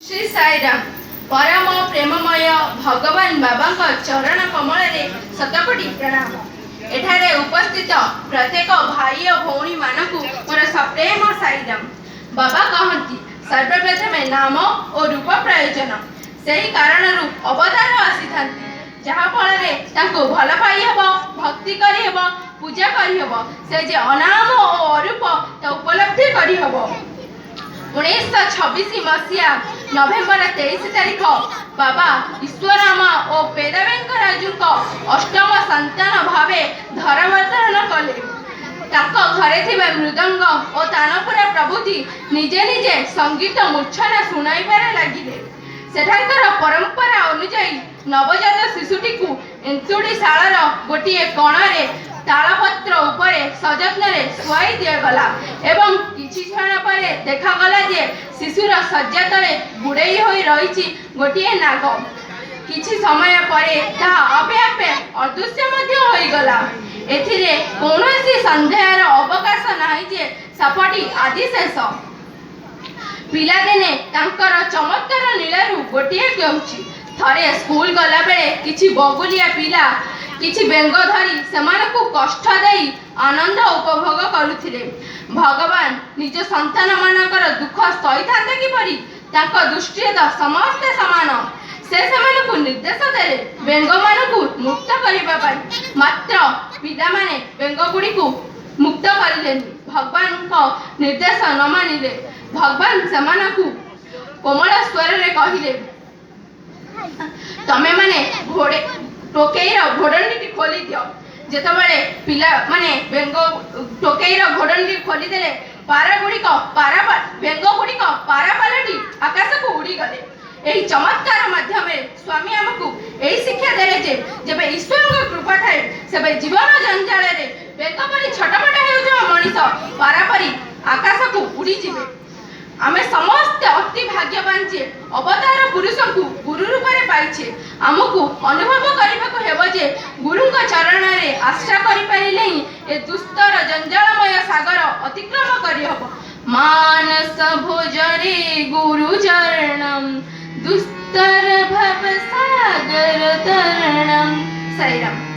ଶ୍ରୀ ସାଇରାମ। ପରମ ପ୍ରେମମୟ ଭଗବାନ ବାବାଙ୍କ ଚରଣ କମଳରେ ଶତକୋଟି ପ୍ରଣାମ। ଏଠାରେ ଉପସ୍ଥିତ ପ୍ରତ୍ୟେକ ଭାଇ ଓ ଭଉଣୀମାନଙ୍କୁ ମୋର ସପ୍ରେମ ସାଇରାମ। ବାବା କହନ୍ତି, ସର୍ବପ୍ରଥମେ ନାମ ଓ ରୂପ ପ୍ରୟୋଜନ। ସେହି କାରଣରୁ ଅବତାର ଆସିଥାନ୍ତି, ଯାହାଫଳରେ ତାଙ୍କୁ ଭଲ ପାଇହେବ, ଭକ୍ତି କରିହେବ, ପୂଜା କରିହେବ। ସେ ଯେ ଅନାମ ଓ ଅରୂପ, ତା ଉପଲବ୍ଧି କରିହେବ। 1926 ମସିହା ନଭେମ୍ବର 23 ତାରିଖ ବାବା ଈଶ୍ୱରମା ଓ ପେଦାବେଙ୍କରାଜୁଙ୍କ ଅଷ୍ଟମ ସନ୍ତାନ ଭାବେ ଧରାବତରଣ କଲେ। ତାଙ୍କ ଘରେ ଥିବା ମୃଦଙ୍ଗ ଓ ତାନପୁରା ପ୍ରଭୃତି ନିଜେ ନିଜେ ସଙ୍ଗୀତ ମୂର୍ଚ୍ଛନା ଶୁଣାଇବାରେ ଲାଗିଲେ। ସେଠାକାର ପରମ୍ପରା ଅନୁଯାୟୀ ନବଜାତ ଶିଶୁଟିକୁ ଏନ୍ତୁଡ଼ିଶାଳର ଗୋଟିଏ କଣରେ ତାଳପତ୍ର ଉପରେ ସଯତ୍ନରେ ଶୁଆଇ ଦିଆଗଲା ଏବଂ କିଛି କ୍ଷଣ ପରେ ଦେଖାଗଲା ଯେ ଶିଶୁର ଶଯ୍ୟା ତଳେ ଗୁଡ଼େଇ ହୋଇ ରହିଛି ଗୋଟିଏ ନାଗ। କିଛି ସମୟ ପରେ ତାହା ଆପେ ଆପେ ଅଦୃଶ୍ୟ ମଧ୍ୟ ହୋଇଗଲା। ଏଥିରେ କୌଣସି ସନ୍ଦେହର ଅବକାଶ ନାହିଁ ଯେ ସାପଟି ଆଦିଶେଷ। ପିଲାଦିନେ ତାଙ୍କର ଚମତ୍କାର ଲୀଳାରୁ ଗୋଟିଏ କହୁଛି। ଥରେ ସ୍କୁଲ ଗଲାବେଳେ କିଛି ବଗୁଲିଆ ପିଲା କିଛି ବେଙ୍ଗ ଧରି ସେମାନଙ୍କୁ କଷ୍ଟ ଦେଇ ଆନନ୍ଦ ଉପଭୋଗ କରୁଥିଲେ। ଭଗବାନ ନିଜ ସନ୍ତାନମାନଙ୍କର ଦୁଃଖ ସହିଥାନ୍ତେ କିପରି? ତାଙ୍କ ଦୃଷ୍ଟିରେ ତ ସମସ୍ତେ ସମାନ। ସେ ସେମାନଙ୍କୁ ନିର୍ଦ୍ଦେଶ ଦେଲେ ବେଙ୍ଗମାନଙ୍କୁ ମୁକ୍ତ କରିବା ପାଇଁ। ମାତ୍ର ପିଲାମାନେ ବେଙ୍ଗଗୁଡ଼ିକୁ ମୁକ୍ତ କରିଲେନି, ଭଗବାନଙ୍କ ନିର୍ଦ୍ଦେଶ ନ ମାନିଲେ। ଭଗବାନ ସେମାନଙ୍କୁ କୋମଳ ସ୍ୱରରେ କହିଲେ, ତମେମାନେ ଘୋଡ଼େ ଟୋକେଇର ଘୋଡ଼ଣୀଟି ଖୋଲି ଦିଅ। ଯେତେବେଳେ ପିଲାମାନେ ବେଙ୍ଗ ଟୋକେଇର ଘୋଡ଼ଣୀଟି ଖୋଲିଦେଲେ, ପାରା ଗୁଡ଼ିକ ପାରା ବେଙ୍ଗ ଗୁଡ଼ିକ ପାରା ପାଲଟି ଆକାଶକୁ ଉଡ଼ିଗଲେ। ଏହି ଚମତ୍କାର ମାଧ୍ୟମରେ ସ୍ୱାମୀ ଆମକୁ ଏହି ଶିକ୍ଷା ଦେଲେ ଯେ ଯେବେ ଈଶ୍ୱରଙ୍କ କୃପା ଥାଏ, ସେବେ ଜୀବନ ଜଞ୍ଜାଳରେ ବେଙ୍ଗ ପରି ଛଟପଟ ହେଉଥିବା ମଣିଷ ପାରା ପରି ଆକାଶକୁ ଉଡ଼ିଯିବେ। ଆମେ ସମସ୍ତେ ଅତି ଭାଗ୍ୟବାନ ଯେ ଅବତାର ପୁରୁଷଙ୍କୁ ଗୁରୁ ରୂପରେ ପାଇଛେ। ଆମକୁ ଅନୁଭବ କରିବାକୁ ହେବ ଯେ ଗୁରୁଙ୍କ ଚରଣରେ ଆଶ୍ରା କରିପାରିଲେ ହିଁ ଏ ଦୁସ୍ତର ଜଞ୍ଜାଳମୟ ସାଗର ଅତିକ୍ରମ କରିହେବ। ମାନସ ଭୁଜରେ ଗୁରୁ ଚରଣମ୍, ଦୁସ୍ତର ଭବ ସାଗର ତରଣମ୍। ସାଇରାମ।